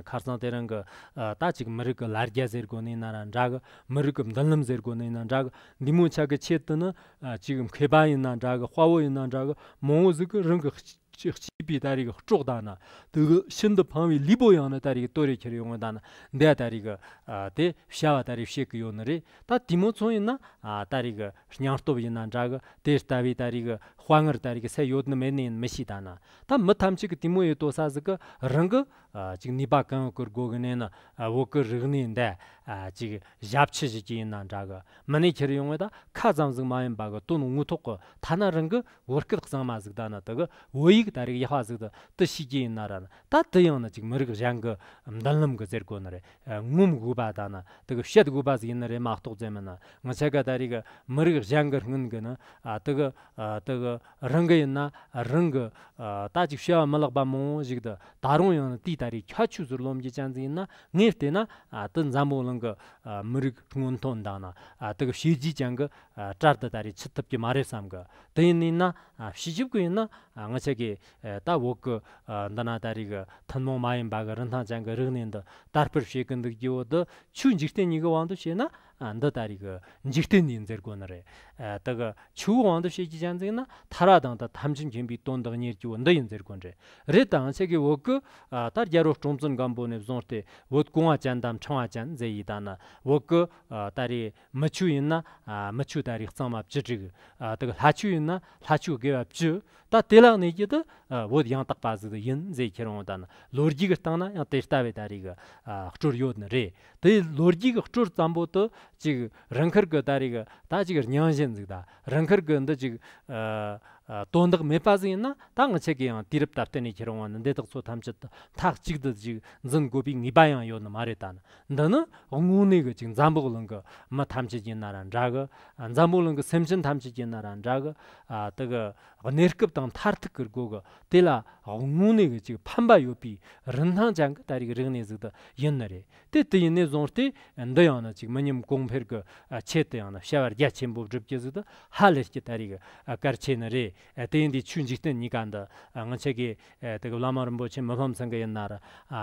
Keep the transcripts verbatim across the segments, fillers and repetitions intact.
ཁ་སང་དེ་རིང་གི་ཨ་ད་ཅིག་མི་རིགས་ཀྱི་ལ་རྒྱ་ཟེར་དགོས་ནི་ཡིན་ན་ར་འདྲ་གི། མི་རིགས་ཀྱི་མདུན་ལམ་ཟེར་དགོས་ནི་ཡིན་ན་འདྲ་གི། འདི་མོ་ཆ་གི་ཆེད་དུ་ནི་ཨ་ཅིག་མཁས་པ་ཡིན་ན་འདྲ་གི། དཔའ་བོ་ཡིན་ན་འདྲ་གི། མང་བོ་ཟིག་གི་རང་གི་སྐྱེས་པའི་ད་རེས་ཀྱི་སྲོག་དང་ན། དེ་གི་ཤིན་ཏུ་ཕངས་པའི་ལུས་པོ་ཡང་ན་ད་རེས་ཀྱི་དོ་རེ་ཁྱེར་ཡོང་བ་དང་ན། འདི་ད་རེས་ཀྱི་ཨ་དེ་བྱ་བ་ད་རེས་བྱེད་ཀྱི་ཡོད་ནི་རེད། ད་དེ་མོ་ཚོ་ཡིན་ན་ཨ་ད་རེས་ཀྱི་སྙིང་སྟོབས་ཡིན་ན་འདྲ་གི། དེ་ལྟ་བུའི་ད་རེས་ཀྱི་དཔའ་ངར་ད་རེས་ཀྱི་སེ་ཡོད་ནི་མེད་ནི་ཡིན་མི་ཤེས། ད་ན་ད་མི་ཐམས་ཅད་ཀྱི་དེ་མོ་ཡོད་དོ་ས་ཟིག་གི་རང་གི་ཨ་ཅིག་ནུས་པ་གང་ཡོད་ཀྱི་སྒོ་གི་ནས་ནི་ཨ་བོད་ཀྱི་རིག་གནས་འདི་ཨ་ཅིག་ཞབས་ཕྱི་ཞིག་གི་ཡིན་ན་འདྲ་གི། མི་ནས་ཁྱེར་ཡོང་བས་ད་ཁ་ཙམ་ཟིག་མ་ཡིན་པ་གི་དོན་དངོས་ཐོག་གི་ཐ་ན་རང་གི་བོད་སྐད་གཙང་མ་ཟིག་ད་ན་དེ་གི་བོད་ཡིག་ད་རིག་ཡག་པ་ཟིག་ད་དེ་ཤེས་ཀྱི་ཡིན་ན་ར་ན། ད་དེ་ཡང་ན་ཅིག་མི་རིགས་གཞན་གྱི་མདུན་ལམ་གྱི་ཟེར་དགོས་ནི་རེད། ཨ་ངོམ་དགོས་པ་ད་ན་དེ་གི་བཤད་དགོས་པ་ཟིག་ཡིན་ནི་རེད་མ་གཏོགས་ཟེར་མིན་ན། ང་ཆ་ག་ད་རིག་མི་རིགས་གཞན་གྱི་སྔུན་གི་ནི་ཨ་དེ་གི་ཨ་དེ་གི་རང་གི་ཡིན་ན་རང་གི་ཨ་ད་ཅིག་བྱ་བ་མི་ལེགས་པ་མང་བོ་ཞིག་ད་ད་རུང་ཡང་ན་དེའི་ད་རིག་ཁྱད་ཆོས་ཟུར་ལོམ་གྱི་ཅན་ཟིག་ཡིན་ན། ངས་བལྟས་ན་ཨ་དེ་འཛམ་བུ་གླིང་གི་ཨ་མི་རིགས་སྔོན་ཐོན་དང་ན་ཨ་དེ་གི་བྱས་རྗེས་ཅན་གྱི་ཨ་གྲལ་དུ་ད་རེས་ཆུད་ཐུབ་ཀྱི་མ་རེད་བསམ་གི། དེ་ཡིན་ནི་ན་ཨ་བྱས་རྗེས་ཀྱི་ཡིན་ན་ཨ་ང་ཆ་གི་ཨ་ད་བོད་གི་ཨ་འདི་ན་ད་རེས་གི་ཐུན་མོང་མ་ཡིན་པ་གི་རིན་ཐང་ཅན་གི་རིག་གནས་འདི་དར་སྤེལ་བྱེད་གི་འདུག་རྒྱུ་བོ་འདི་ཆོས་འཇིག་རྟེན་གཉིས་གི་དབང་དུ་བྱས་ན་ཨ་འདི་ད་རེས་གི་འཇིག་རྟེན་ཡིན་ཟེར་དགོས་ནི་རེད། ཨ་དེ་གི་ཆོས་དབང་དུ་བྱེད་ཀྱི་ཅན་ཟིག་ན་ཐར་བ་དང་ད་ཐམས་ཅད་མཁྱེན་པའི་དོན་དག་གཉེར་རྒྱུ་བོ་འདི་ཡིན་ཟེར་དགོས་རེད། རེད། ད་ང་ཆ་གི་བོད་གི་ཨ་ད་རྒྱལ་པོ་སྲོང་བཙན་སྒམ་པོ་ནས་བཟུང་སྟེ་བོད་གོང་བ་ཅན་དང་ཕྲེང་བ་ཅན་ཟེར་ཡི་ད་ན། བོད་གི་ཨ་ད་རེས་མི་ཆོས་ཡིན་ན་ཨ་མི་ཆོས་ད་རེས་གཙང་མ་བཅུ་དྲུག་ཨ་དེ་གི་ལྷ་ཆོས་ཡིན་ན་ལྷ་ཆོས་དགེ་བ་བཅུ། ད་དེ་ལ་གནས་ཀྱི་དེ་ཨ་བོད་ཡང་དག་པ་ཟིག་ཡིན་ཟེར་ཁྱེར་འོང་། ད་ན་ལོ་རྒྱུས་ཀྱི་སྟེང་ན་ཡང་དེ་ལྟ་བུའི་ད་རེས་གི་ཨ་སྲོལ་ཡོད་ནི་རེད། དེ་ལོ་རྒྱུས་ཀྱི་སྲོལ་ཙམ་པོ་དེ་ཅིག་རང་ཁུར་གི་ད་རེས་གི་ད་ཅིག་རྙིང་བཞིན་ཟིག་ད་རང་ཁུར་གི་འདི་ཅིག་ཨ་ཨ་དོན་དག་མེད་པ་ཟིག་ཡིན་ན། ད་ང་ཆ་གི་ཡང་དུས་རབས་ད་ལྟ་ནས་ཁྱེར་འོང་བ་ནི་འདི་དག་ཚོ་ཐམས་ཅད་དུ་མཐའ་གཅིག་ཏུ་ཅིག་འཛིན་དགོས་པའི་ངེས་པ་ཡང་ཡོད་ནི་མ་རེད། ད་ན་འདི་ནི་དངོས་གནས་གི་ཅིག་འཛམ་བུ་གླིང་གི་མི་ཐམས་ཅད་ཡིན་ན་ར་འདྲ་གི། ཨ་འཛམ་བུ་གླིང་གི་སེམས་ཅན་ཐམས་ཅད་ཡིན་ན་ར་འདྲ་གི། ཨ་དེ་གི་གནས་སྐབས་དང་མཐར་ཐུག་གི་སྒོ་གི་དེ་ལ་དངོས་གནས་གི་ཅིག་ཕན་པ་ཡོད་པའི་རིན་ཐང་ཅན་གི་ད་རེས་རིག་གནས་ཟིག་ད་ཡིན་ནི་རེད། དེ་དེ་ཡིན་ནས་བཟུང་སྟེ་འདི་ཡང་ན་ཅིག་མི་ཉམས་གོང་འཕེལ་གྱི་ཆེད་དུ་ཡང་ན་བྱ་བ་རྒྱ་ཆེན་པོ་བསྒྲུབ་རྒྱུ་ཟིག་ཏུ་ཧ་ལས་ཀྱི་ད་རེས་གལ་ཆེ་ནི་རེད། དེ་ཡིན་དུས་ཆོས་འཇིག་རྟེན་གཉིས་ཀ་འདི་ང་ཆ་གི་དེ་གི་བླ་མ་རིན་པོ་ཆེ་མི་ཕམ་ཚང་གི་ཡིན་ན་ར་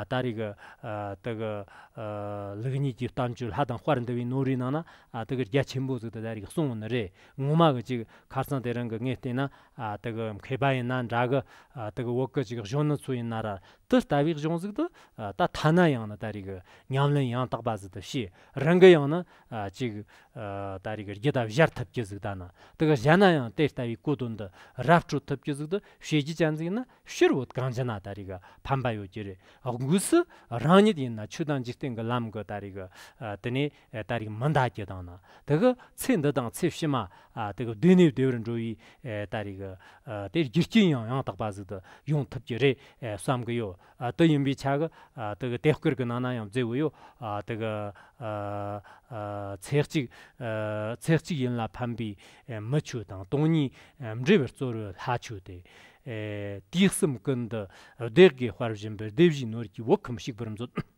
ད་རེས་གི་དེ་གི་ལུགས་གཉིས་ཀྱི་བསྟན་བཅོས་ལྷ་དང་དཔལ་འདུལ་བའི་ནོར་བུའི་ནང་ན་དེ་གི་རྒྱ་ཆེན་པོ་ཟིག་ཏུ་ད་རེས་གསུངས་ནི་རེད། ངོ་མ་གི་ཅིག་ཁ་སང་དེ་རིང་གི་ངས་བལྟས་ན་དེ་གི་མཁས་པ་ཡིན་ན་འདྲ་གི། དེ་གི་བོད་གི་ཅིག་གཞོན་ནུ་ཚོ་ཡིན་ན་ར། དེ་ལྟ་བུའི་གཞུང་ཟིག་ཏུ་ད་ཐ་ན་ཡང་ན་ད་རེས་གི་ཉམས་ལེན་ཡང་དག་པ་ཟིག་ཏུ་བྱས། རང་གི་ཡང་ན་ཅིག་ད་རེས་གི་རྒྱུད་ད་སྦྱར་ཐུབ་ཀྱི་ཟིག་ད་ན་དེ་གི་གཞན་ན་ཡང་དེ་ལྟ་བུའི་གོ་དོན་འདི་ར་སྤྲོད་ཐུབ་ཀྱི་ཟིག་ཏུ་བྱེད་རྒྱུ་ཅན་ཟིག་ན་ཕྱིར་བོད་གངས་ཅན་ན་ད་རེས་གི་ཕན་པ་ཡོད་ཀྱི་རེད། སྒོས་སུ་རང་ཉིད་ཡིན་ན་ཆོས་དང་འཇིག་རྟེན་གི་ལམ་གི་ད་རེས་གི་དེ་ནས་ད་རེས་མི་འདའ་རྒྱུ་དང་ན་དེ་གི་ཚེ་འདི་དང་ཚེ་ཕྱི་མ་དེ་གི་བདེ་ནས་བདེ་བར་འགྲོ་བའི་ད་རེས་གི་དེ་རྒྱུ་རྐྱེན་ཡང་ཡང་དག་པ་ཟིག་ཏུ་ཡོང་ཐུབ་ཀྱི་རེད་བསམ་གི་ཡོད། ཨ་དེ་ཡིན་པའི་ཆ་གི་ཨ་དེ་གི་དེབ་དཀར་གི་ནང་ན་ཡང་མཛད་ཡོད། ཨ་དེ་གི་ཨ་ཨ་ཚེ་གཅིག་ཨ་ཚེ་གཅིག་ཡིན་ལ་ཕན་པའི་ཨ་མི་ཆོས་དང་། དོན་གཉིས་ཨ་འབྲེལ་བར་རྩོལ་བའི་ལྷ་ཆོས་ཏེ། ཨེ་དུས་གསུམ་ཀུན་ཏུ་བདེ་དགེ་དཔལ་སྦྱིན་པའི་སྡེ་བཞིའི་ནོར་གྱིས་བོད་ཁམས་ཕྱུག་པར་མཛོད།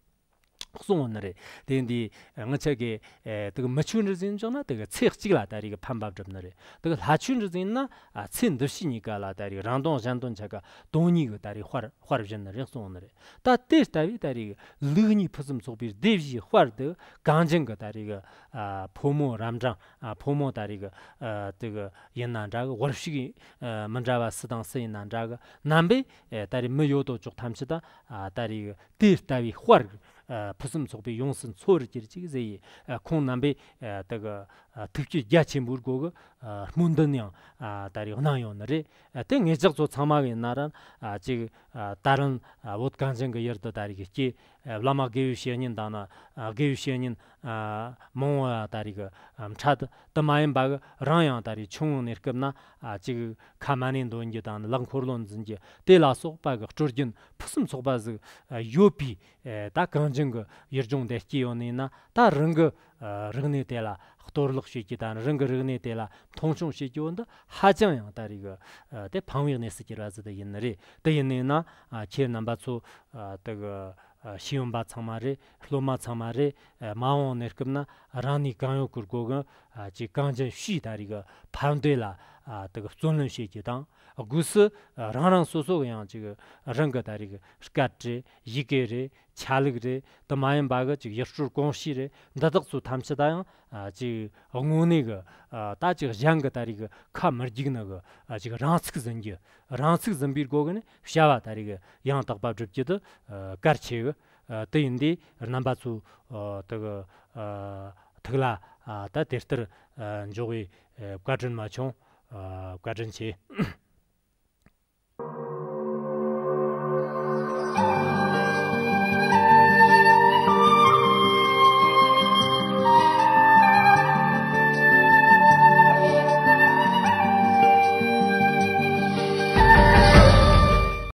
གསུངས་ཡོད་ནི་རེད། དེ་འདི་ང་ཆ་གི་ཨེ་དེ་གི་མི་ཆོས་འདྲ་ཟིན་བྱུང་ན་དེ་གི་ཚེ་གཅིག་ལ་ད་རེས་གི་ཕན་པ་བསྒྲུབ་ནི་རེད། དེ་གི་ལྷ་ཆོས་འདྲ་ཟིན་ན་ཨ་ཚེ་འདི་ཕྱི་གཉིས་ཀ་ལ་ད་རེས་རང་དོན་གཞན་དོན་ཆ་ག་དོན་གཉིས་གི་ད་རེས་དཔལ་དཔལ་སྦྱིན་ནི་རེད་གསུངས་ཡོད་ནི་རེད། ད་དེ་ལྟ་བུའི་ད་རེས་གི་ལུགས་གཉིས་ཕུན་སུམ་ཚོགས་པའི་སྡེ་བཞིའི་དཔལ་དེ་གངས་ཅན་གི་ད་རེས་གི་ཨ་ཕོ་མོ་རབ་འབྲིང་ཨ་ཕོ་མོ་ད་རེས་གི་ཨ་དེ་གི་ཡིན་ན་འདྲ་གི། དབར་ཕྱུག་ཨ་མི་འདྲ་བ་སུ་དང་སུ་ཡིན་ན་འདྲ་གི། རྣམ་པས་ཨེ་ད་རེས་མི་ཡོད་དོ་ཅོག་ཐམས་ཅད་ད་ཨ་ད་རེས་གི་དེ་ལྟ་བུའི་དཔལ་ཨ་ཕུན་སུམ་ཚོགས་པའི་ཡོངས་སུ་འཚོ་བར་གྱུར་ཅིག་ཟེར་ཡི། ཨ་ཁོང་རྣམ་པས་ཨ་དེ་གི་ཨ་ཐུགས་རྗེ་རྒྱ་ཆེན་པོའི་སྒོ་གི་ཨ་སྨོན་འདུན་ཡང་ཨ་ད་རེས་གནང་ཡོད་ནི་རེད། ཨ་དེ་ངེད་ཅག་ཚོ་ཚང་མ་གི་ཡིན་ན་ར་ཨ་ཅིག་ཨ་ད་རུང་ཨ་བོད་གངས་ཅན་གི་ཡུལ་དུ་ད་རེས་གི་སྐྱེས། ཨ་བླ་མ་དགེ་བའི་བཤེས་གཉེན་དང་ན་ཨ་དགེ་བའི་བཤེས་གཉེན་ཨ་མང་བོ་ད་རེས་གི་ཨ་འཕྲད། དེ་མ་ཡིན་པ་གི་རང་ཡང་ད་རེས་ཆུང་ངུ་ནས་སྐབས་ན་ཨ་ཅིག་ཁ་མ་ཎི་འདོན་རྒྱུ་དང་ལག་འཁོར་ལོ་འཛིན་རྒྱུ་དེ་ལ་སོགས་པ་གི་སྲོལ་རྒྱུན་ཕུན་སུམ་ཚོགས་པ་ཟིག་ཨ་ཡོད་པའི་ཨེ་ད་གངས་ཅན་གི་ཡུལ་ལྗོངས་འདི་སྐྱེས་ཡོད་ནི་ན། ད་རང་གི་ཨ་རིག་གནས་དེ་ལ་གཏོར་བརླག་བྱེད་རྒྱུ་དང་རང་གི་རིག་གནས་དེ་ལ་མཐོང་ཆུང་བྱེད་རྒྱུ་འདི་ཧ་ཅང་ཡང་ད་རེས་གི་ཨ་དེ་ཕངས་པའི་གནས་སུ་གྱུར་བ་ཟིག་ད་ཡིན་ནི་རེད། དེ་ཡིན་ནི་ན་ཨ་ཁྱེད་རྣམ་པ་ཚོ་ཨ་དེ་གི་ཨ་ཤེས་ཡོན་པ་ཚང་མ་རེད། སློབ་མ་ཚང་མ་རེད། ཨ་མ་འོངས་གནས་སྐབས་ན་རང་ནུས་གང་ཡོད་ཀྱི་སྒོ་གི་ ཨ་ཅིག་གངས་ཅན་ཤུལ་ད་རེས་གི་ཕན་བདེ་ལ་ཨ་དེ་གི་བརྩོན་ལེན་བྱེད་རྒྱུ་དང་། སྒོས་སུ་ཨ་རང་རང་སོ་སོ་གི་ཡང་ཅིག་རང་གི་ད་རེས་གི་སྐད་རེད། ཡི་གེ་རེད། ཆ་ལུགས་རེད། དེ་མ་ཡིན་པ་གི་ཅིག་ཡུལ་སྲོལ་གོམས་གཤིས་རེད། འདི་དག་ཚོ་ཐམས་ཅད་ད་ཡང་ཨ་ཅིག་དངོས་གནས་གི་ཨ་ད་ཅིག་གཞན་གི་ད་རེས་གི་ཁ་མི་རྒྱུག་ནི་གི་ཨ་ཅིག་རང་ཚུགས་ཟིན་རྒྱུ། རང་ཚུགས་ཟིན་པའི་སྒོ་གི་ནི་བྱ་བ་ད་རེས་གི་ཡང་དག་པ་བསྒྲུབ་རྒྱུ་དེ་ཨ་གལ་ཆེ་གི། ཨ་དེ་ཡིན་དུས་རྣམ་པ་ཚོ་ཨ་དེ་གི་ཨ་ཐུགས་ལ་ཨ་ད་དེ་ལྟར་ཨ་འཇོག་པའི་ཨ་བཀའ་དྲིན་མ་ཆུང་། ཨ་བཀའ་དྲིན་ཆེ།